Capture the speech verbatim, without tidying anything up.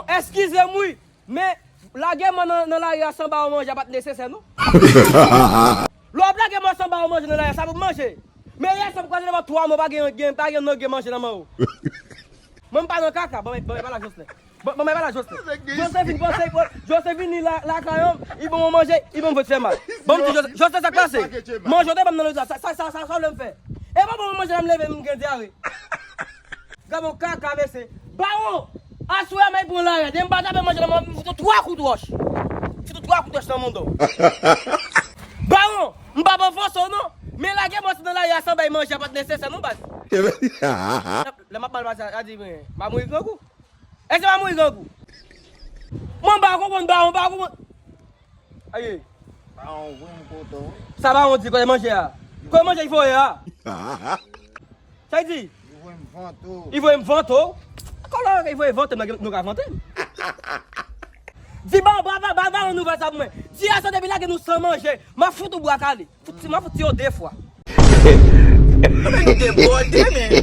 Eskize m wi, men lage mwen nan, nan lari a san ba w manje a pa t nesesè non. Lè w ap lage mwen san ba w manje nan lari a, sa pou m manje? Men yè swa m kwaze devan twa mwa, pa gen, gen, pa gen nan gen manje nan men w. Mwen m pa nan kaka, ban mwen, ban mwen pale ak Jocelyn. Ban, ban mwen pale ak Jocelyn. Jocelyn vin panse, Jocelyn vin li la, lakay an, li ban mwen manje, li ban mwen vòt fè mal. Ban m di Jocelyn, Jocelyn sa k pase? Manje w te ban m nan lòt la, sa, sa, sa, sa, sa w vle m fè? E pa ban mwen manje la m leve m gen dyare. Gade yon kaka mesye. Bawon, aswè a m al pran lari a. Depi m pa t ap manje la, m fout ou twa kout wòch. Fout ou twa kout wòch nan mouda w. Bawon, m pa ban fòs ou non. Men lage mwen sot nan lari a san bay manje a pa t nesesè non baz. Lè m ap mal pase a di mwen, m a mouri grangou. Èske m a mouri grangou? Mwen m pa konprann bawon, m pa konprann. Aye. Bawon voye m kote w. Sa bawon di kote manje a? Kote manje li voye a? Sa l di? Li voye m vante w. Li voye m vante w? Kòlè li voye vante m, nou ka vante m. Di bawon, ba, ba, ba, bawon nouvèl sa pou mwen. Di a sa depi lage nou san manje, m a fout ou bwa kale. Fout, m a fout tiye w de fwa. Mwen nou debòde, men.